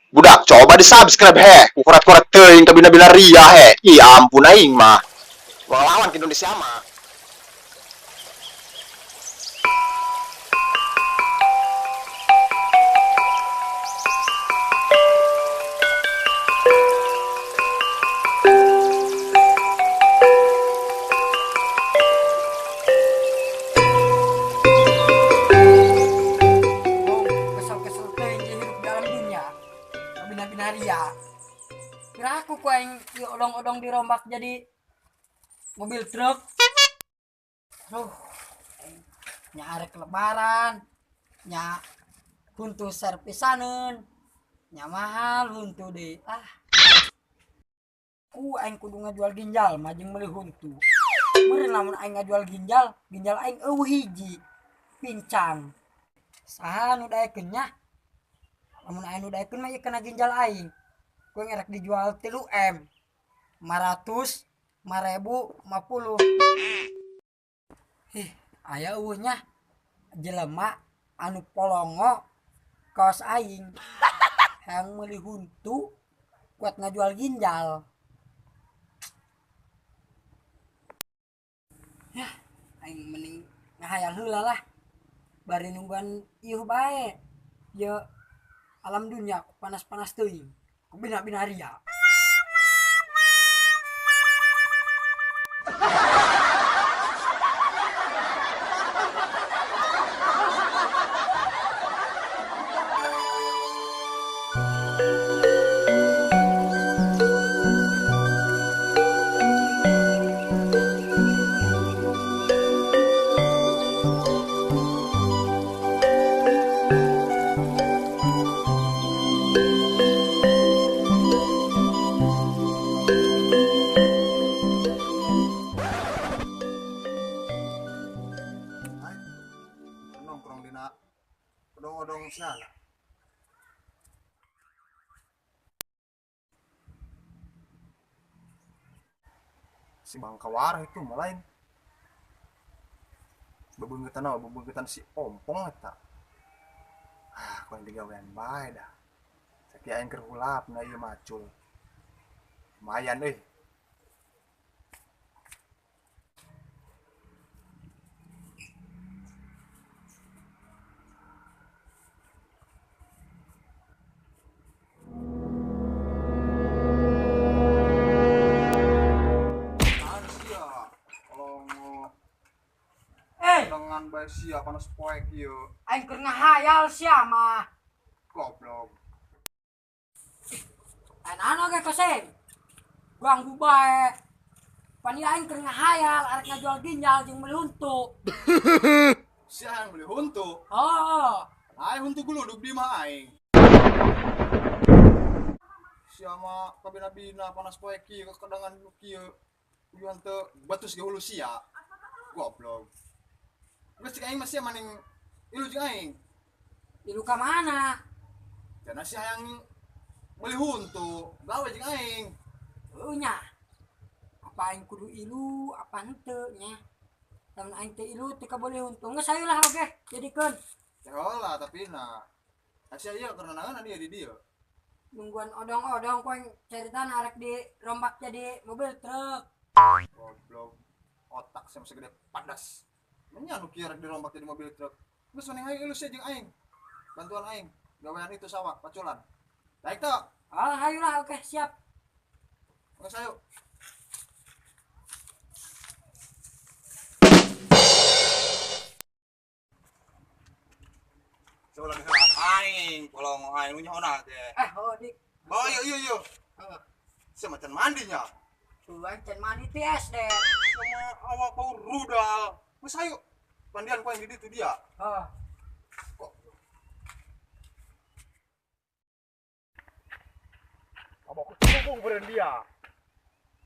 Budak, coba di subscribe he. Kukurat-kurat teuing kabina-bina ria he. Ih, ampun aing mah. Lawan ke Indonesia mah. Kesel-kesel teuing hidup dalam dunia. Kabina-bina ria. Kira aku ku aing ieu odong-odong dirombak jadi mobil truk. Aduh, nya arek lebaran, nya huntu servisaneun, nya mahal huntu deui. Ah. Ku aing kudu ngajual ginjal mah jeung meuli huntu. Meureun lamun aing ngajual ginjal, ginjal aing eueuh hiji. Pincang. Saha nu daekeun nya? Lamun aing nu daekeun mah ieu kena ginjal aing. Ku ngerek dijual 3 M. 500, 5000, 50. Ih, aya eueuh nya jelema anu polongo kaos aing. Hayang meuli huntu kuat ngajual ginjal. Yah, aing mending ngahayal heula lah. Bari nungguan ieuh bae. Ye alam dunia panas-panas teuing. Ku bina-bina ria. Nongkrong dina odong-odong siala. Si Bangkawara itu malain. Bebeungeutan naon, bebeungeutan si Ompong eta. Ah, ku aing digawean bae dah. Sakieu aing keur hulapna ieu macul. Lumayan euy. Dengan bae sia panas poek ieu. Aing keur ngahayal sia mah. Goblok. Anu ge koseng. Ganggu bae. Pan ieu aing keur ngahayal arek ngajual ginjal jeung meuli huntu. Sia yang beli huntu. Oh. Aing huntu guludug di mah aing. Sia mah kabina-bina panas poek ieu kekedangan nu kieu. Tujuan teu batus ge hulu sia. Goblok. Geus cek aing mah sia maning ilu jeung aing. Ilu ka mana? Cenah sia hayang meuli huntu, gawe jeung aing. Heueuh nya. Apa aing kudu ilu apa henteu nya? Lamun aing teu ilu teu kabeuli huntu. Geus hayu lah oge, jadikeun. Teh heula tapi na. Sia ieu keur nanaonan ieu di dieu. Nungguan odong-odong ku aing caritana arek dirombak jadi mobil truk. Goblok. Otak sia segede padas. Nya nu kieu rek dirombak jadi mobil truk. Geus mending hayu ilu sia jeung aing. Bantuan aing gawean itu sawah paculan. Daek teu? Ah, hayu lah oke, siap. Geus hayu. Coba lagi heula aing, polong aing nu nyaona teh. Oh dik. Oh iya iya iya. Heeh. Sia macan mandinya. Tuh aing can mandi ti SD. Sama awak bau rudal. Geus hayu. Pandian ku aing di ditu dia. Heeh. Kok. Abah ku cubung beureun dia.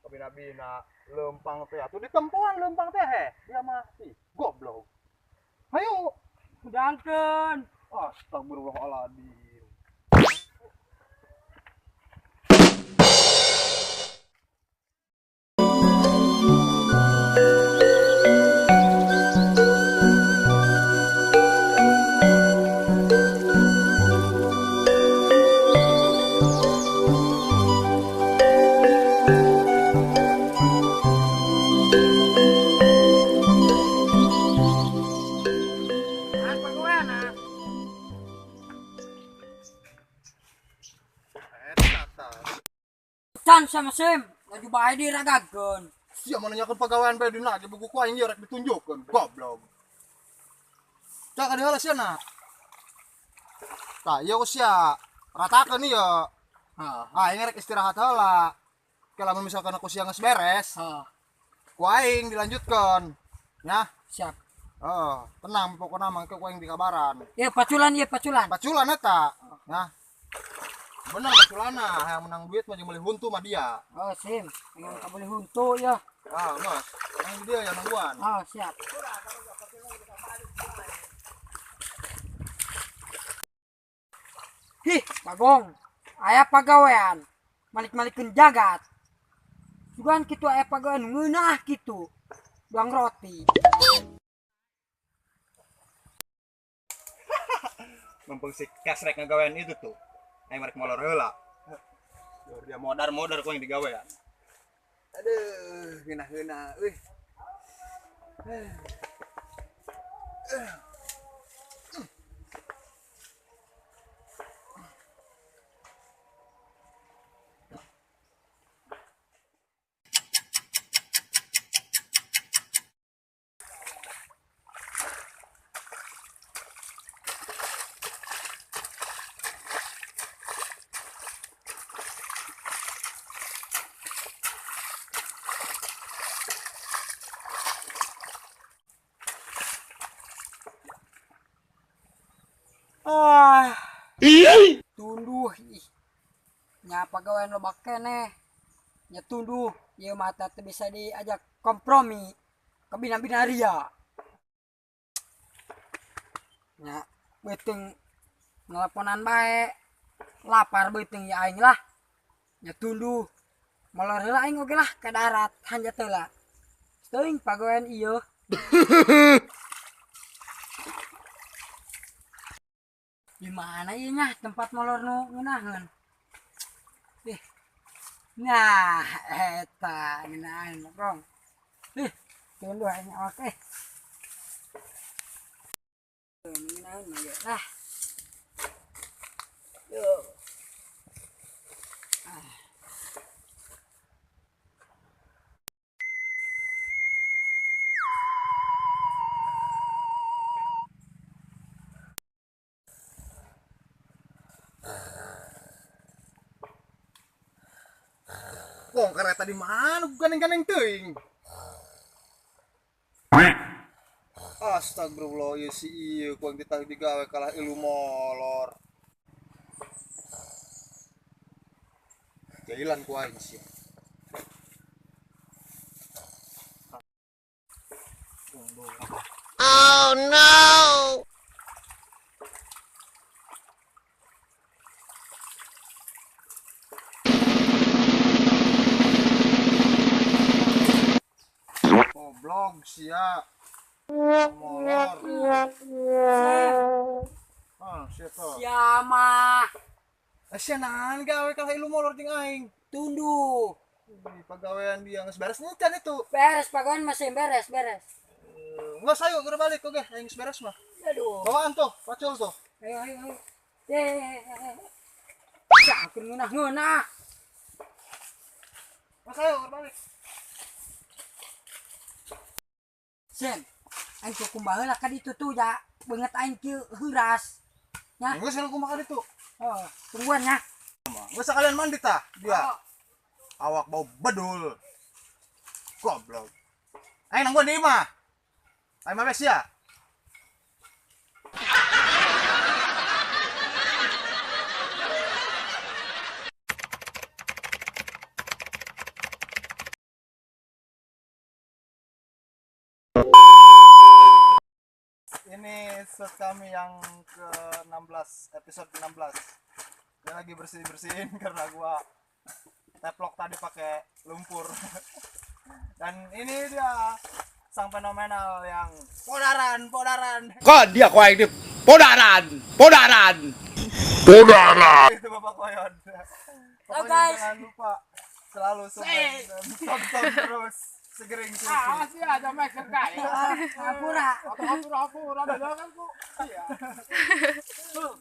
Kabina-bina lempang teh atuh ditempoan lempang teh he. Dia mah ih goblok. Hayu. Udangkeun. Astagfirullahaladzim. Can sama Sim, laju bae diragakeun. Sia mah nanyakeun pagawean bae dina ge buku ku aing ieu rek ditunjukkeun. Goblok. Cak ka dieu heula sia na. Tah, ieu ku sia. Ratakeun ieu. Heeh. Ah, aing rek istirahat heula. Ke lamun misalkan aku sia geus beres, Heeh. ku aing dilanjutkeun. Ya. Siap. Oh, tenang pokokna mah ke ku aing dikabaran. Ieu paculan, ieu paculan. Paculan eta. Nah. Bener paculana, yang menang duit mah jeung meuli huntu mah dia. Oh, Sim, pengen ka beli huntu ya. Ah, Mas. Yang dia yang nungguan. Oh, siap. Hih, Bagong. Aya pagawean. Malik-malikeun jagat. Sugan kitu aya pagawean ngeunah kitu. Duang roti. Mumpung si Kasrek ngagawean itu tuh. Aing rek molor heula. Dia modar-modar ku yang digawean. Aduh, ngeunah-ngeunah euy. Ah. Tunduh ih. Nya pagawean loba keneh. Nya tunduh, ieu mata teu bisa diajak kompromi. Kabina-bina ria. Nya beuteung nelponan bae. Lapar beuteung ya aing lah. Nya tunduh. Molor heula aing oge lah ka darat hanjat heula. Teuing pagawean ieu. Di mana ieu nya tempat molor nu ngeunaheun? Ih. Nah, eta ngeunaheun Bagong. Ih, tunduh aing awak eh. Ngeunaheun mah ieu lah. Yo. Ah. Wong kereta di mana gandeng-gandeng teuing. Astagfirullah ya si ieu ku aing ditah digawe kalah ilu molor. Jailan ku aing sia. Oh no! Goblok sia. Molor. Ah, sia tuh. Siama Eh, sia nahan gawe kalah ilu molor jeung aing. tunduh. Ih, pagawean dia geus beres encan itu. Beres pagawean masih beres, beres. Enggak sayo geura balik oge, aing geus beres mah. Aduh. Bawaan tuh, pacul tuh. Ayo, ayo, ayo. Eh. Ya, aku ngeunah-ngeunah. Mas ayo geura balik. Sen, aing kukumbah heula ka ditu tuh ya. Beungeut aing kieu heuras. Ya. Geus lu kumaha ditu? Oh, tungguan ya. Geus sekalian mandi tah dia. Oh. Awak bau bedul. Goblok. Aing nangguan di imah. Aing mah sia. Ini set kami yang ke-16, episode 16. Dia lagi bersih-bersihin karena gua teplok tadi pakai lumpur. Dan ini dia sang fenomenal yang podaran, podaran. Kok dia kau ini podaran, podaran. Itu Bapak Koyon. Halo, Pokoknya guys. jangan lupa selalu subscribe dan tonton terus Segering TV. Hampura. Aku aku aku kan ku. Tuh.